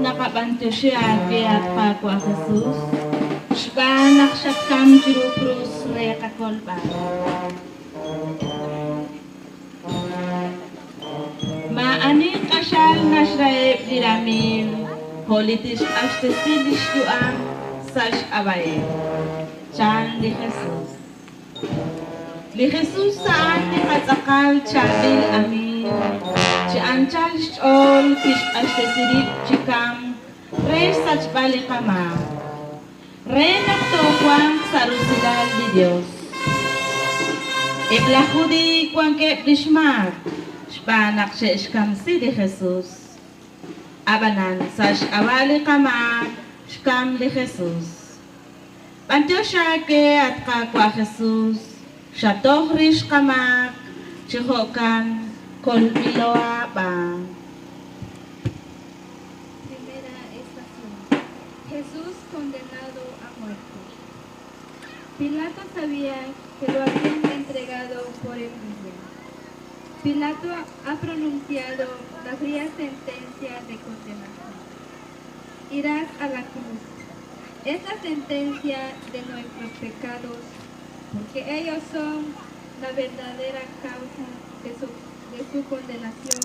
Naqab'anyoxi aawe, at Qaawa' Jesus, xb'aan naq xatkamk chiru krus re qakolb'al. Maa'ani q'axal naxraheb' li ramiiw jo' li tixq'axtesi li xyu'am sa' xk'ab'a'eb', chan li Jesus. Li Jesus a'an li qatz'aqal chaab'il amiiw, chi anchal xch'ool kixq'axtesi rib' chi kamk re xsachb'al li qamaak, re naq toowanq sa' rusilal li Yos. Eb' laj Judiiy wankeb' li xmaak xb'aan naq xe'xkamsi li Jesus. Ab'anan sa' xk'ab'a' li qamaak xkamk li Jesus. B'anyox aawe, at Qaawa' Jesus, xatoj rix qamaak, chi jo'kan kolb'ilo aab'aan. Primera estación. Jesús condenado a muerte. Pilato sabía que lo habían entregado por envidia. Pilato ha pronunciado la fría sentencia de condenación. Irás a la cruz. Es la sentencia de nuestros pecados, porque ellos son la verdadera causa de su condenación.